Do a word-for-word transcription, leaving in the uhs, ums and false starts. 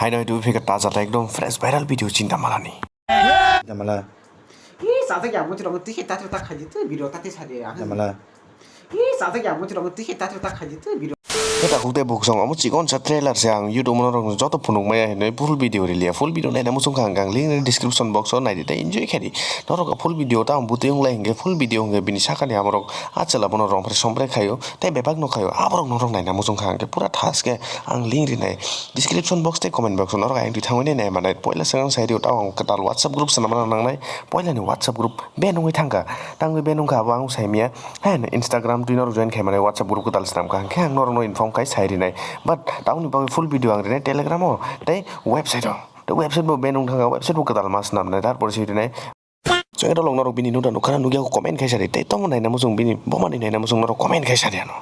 Aino itu phika taja ta ekdom fresh viral video chinta malani. Jamala. Ih, sajak ya muchurok twi khe tathru ta khaidi twi video ta twi sadi ang. Jamala. Ih, sajak ya muchurok twi khe tathru ta khaidi twi video. Khe takhuk tei bukhuk song omo chikon sa trailer se ang YouTube norok joto phunuk maya hinwi full video riliya. Full video naina muchung kha ang link ni description box o naidi tei enjoy khaidi. Norok full video ta ang butwi wnglai hinkhe full video hinkhe bini sakani amorok a chwla bono rong phre som phre khaio. Tei bebak no khaio, aborok norok naina muchung kha, hwnkhe pura thas khe ang link rinai description box tei comment box o norok ayang twi thangwi nai nai manai. Poila swkang sai rio, tamo ang kwtal WhatsApp group swnamna nangnai, poila ni WhatsApp group ban wngwi thangkha, tangwi ban wngkha abo ang saimya, hai Instagram twi norok join khai manai, WhatsApp group kwtal swnamkha, hwnkhe ang norokno inform khai sai rinai, but tamoni bagwi full video ang rinai Telegram o tei website o, tei website bo ban wng thangkha, website bo kwtal ma swnamnai, tarpor se rinai. Chwng rok norok bini nukna nukha na nukya comment khaisa di tei tamo naina muchung bini bomani naina muchung norok comment khaisa di ano.